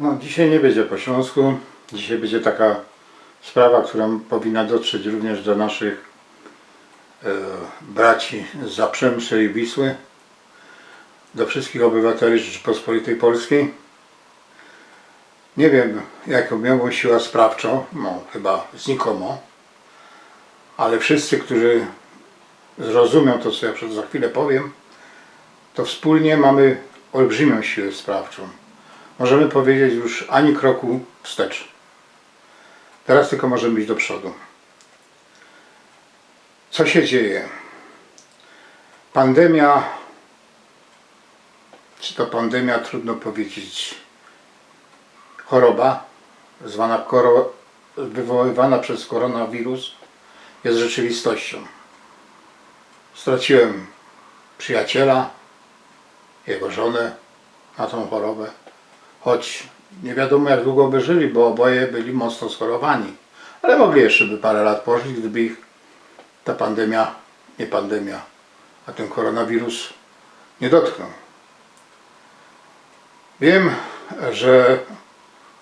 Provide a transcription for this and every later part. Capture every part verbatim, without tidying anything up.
No, dzisiej niy bydzie po ślōnsku. Dzisiej bydzie taka sprawa, kerŏ powinna dotrzeć rōwniŏż do naszych e, braci z Zaprzęsy i Wisły, do wszyskich ôbywateli Rzeczypospolitej Polskij. Niy wiym, jakõ miołbych siła sprawczõ, no, chyba znikomo, ale wszyscy, kerzi zrozumiōm to, co jŏ prze- za chwilã powiym, to wspōlnie mōmy ôlbrzymiōm siłã sprawczōm. Możymy pedzieć już ani kroku wstecz. Teroz tylko możymy iś do przodu. Co sie dzieje? Pandymia, czy to pandymia, trudno powiedzieć. Choroba, zwana koro- wywoływana przez koronawirus, jest rzeczywistością. Straciłem przyjaciela, jego żonę na tą chorobę. Choć niy wiadōmo, jak dugo by żyli, bo ôboje byli mocno schorowani. Ale mogli jeszcze by parę lat pożyć, gdyby ich ta pandymia, niy pandymia, a tyn koronawirus niy dotknōł. Wiym, że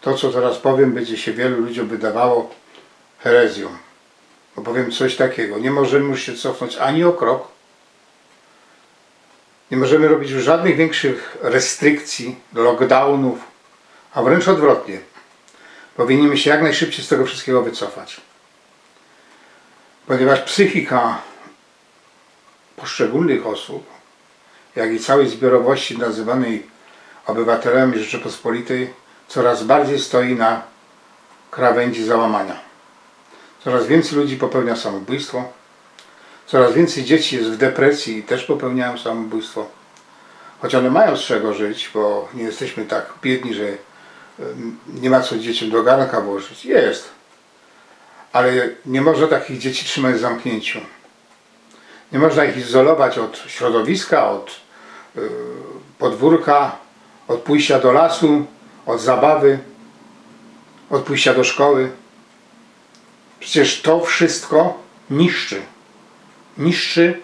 to, co teroz powiym, bydzie sie wielu ludziōm wydowało herezjōm. Bo powiym coś takigo. Niy możymy już sie cofnōńć ani ô krok. Niy możymy robić już żodnych wiynkszych restrykcyj, lockdownōw, a wryncz ôdwrotnie. Powinniśmy sie jak nojszybcij z tego wszyskigo wycofać. Ponieważ psychika poszczegōlnych ôsōb, jak i cołkij zbiorowości nazywanyj ôbywatelami Rzeczypospolitej, coroz bardzij stoi na krawyndzi załamaniŏ. Coroz wiyncyj ludzi popełniŏ samobōjstwo, coroz wiyncyj dzieci je w depresyji i tyż popełniajōm samobōjstwo. Choć ône majōm z czego żyć, bo niy jestyśmy tak biydni, że em, niy ma co dzieciōm do garnka włożyć. Jest. Ale niy można takich dzieci trzimać w zamkniyńciu. Niy można ich izolować ôd środowiska, ôd e, podwōrka, ôd pōjścia do lasu, ôd zabawy, ôd pōjścia do szkoły. Przecież to wszysko niszczy. Niszczy,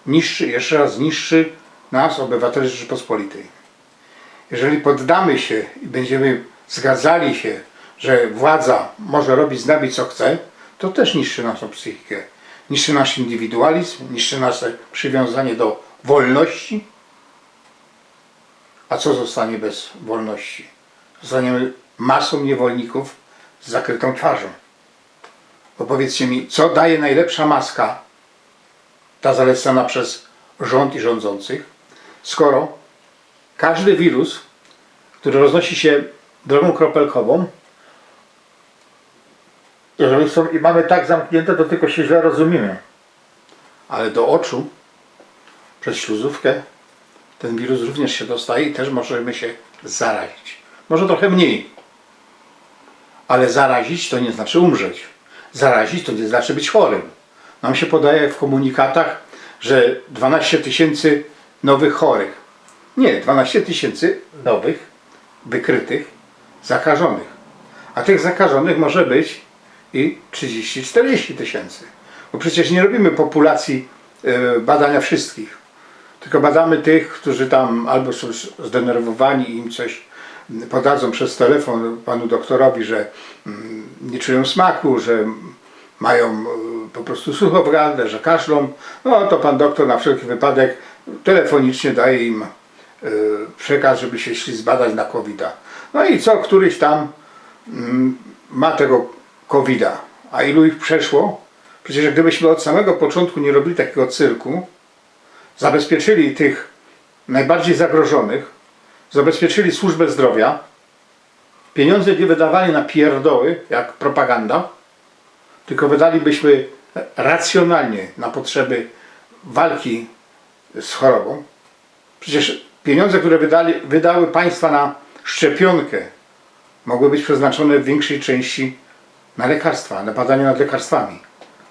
niszczy, jeszcze roz niszczy nas, ôbywateli Rzeczypospolitej. Jeżeli poddamy sie i bydymy zgadzali sie, że władza może robić z nami, co chce, to tyż niszczy naszōm psychikã. Niszczy nasz indywidualizm, niszczy nasze prziwiōnzanie do wolności. A co ôstanie bez wolności? Ôstaniemy masōm niywolnikōw z zakrytōm twarzōm. Bo powiydzcie mi, co daje nojlepsza maska, ta zalecyna przez rzōnd i rzōndzących, skoro kożdy wirus, kery roznosi sie drōgōm kropelkowōm, jeżeli sōm i mōmy tak zamkniyńte, to tylko sie źle rozumiymy. Ale do ôczu, przez śluzōwkã, tyn wirus rōwnyż sie dostaje i tyż możymy sie zarazić. Może trocha mnij, ale zarazić to niy znaczy umrzeć. Zarazić to niy znaczy być chorym. Nōm sie podaje w kōmunikatach, że dwanŏście tysiyncy nowych chorych. Niy, dwanŏście tysiyncy nowych, wykrytych zakażōnych. A tych zakażōnych może być i trzidziści, sztyrdziści tysiyncy. Bo przecież niy robiymy populacyje e, badaniŏ wszyskich. Tylko badamy tych, kerzy tam abo sōm zdenerwowani i im coś podadzōm przez telefōn panu doktorowi, że mm, niy czujōm smaku, że majōm e, po prostu sucho w gardle, że kaszlōm. No to pan doktor na wszelki wypadek telefonicznie daje im e, przekaz, żeby sie szli zbadać na kowida. No i co, keryś tam mm, ma tego kowida. A ilu ich przeszło? Przecież gdybyśmy ôd samego poczōntku niy robiyli takigo cyrku, zabezpieczyli tych nojbardzij zagrożōnych, zabezpieczyli służbã zdrowiŏ, pijōndze niy wydowali na pierdoły, jak propaganda, tylko wydalibyśmy racjōnalnie na potrzeby walki z chorobōm. Przecież pijōndze, kery wydali, wydały państwa na szczepionkã, mogły być przeznaczōne w wiynkszyj czynści na lekarstwa, na badaniŏ nad lekarstwami.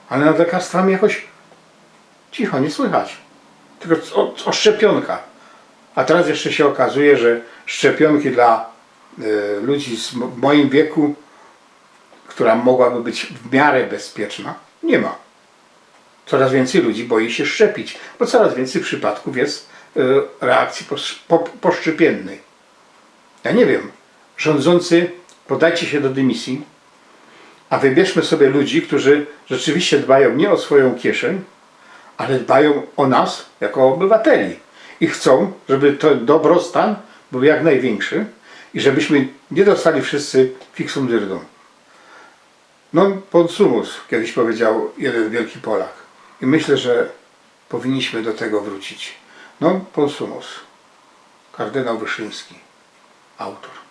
Ale nad lekarstwami jakoś cicho, niy słychać. Tylko ô, ô szczepionkach. A teroz jeszcze sie ôkazuje, że szczepionki dlŏ e, ludzi z m- mojim wieku, ketra mogłaby być w miarã bezpieczna, niy ma. Coroz wiyncyj ludzi boi sie szczepić, bo coroz wiyncyj przipadkōw je e, reakcyje posz- po- poszczepiynnyj. Jŏ niy wiym, Rządzący, podajcie się do dymisji, a wybierzmy sobie ludzi, którzy rzeczywiście dbają nie o swoją kieszeń, ale dbają o nas jako obywateli i chcą, żeby ten dobrostan był jak największy i żebyśmy nie dostali wszyscy fixum dyrdum. Non post sumus, kiedyś powiedział jeden wielki Polak. I myślę, że powinniśmy do tego wrócić. Non post sumus. Kardynał Wyszyński, autor.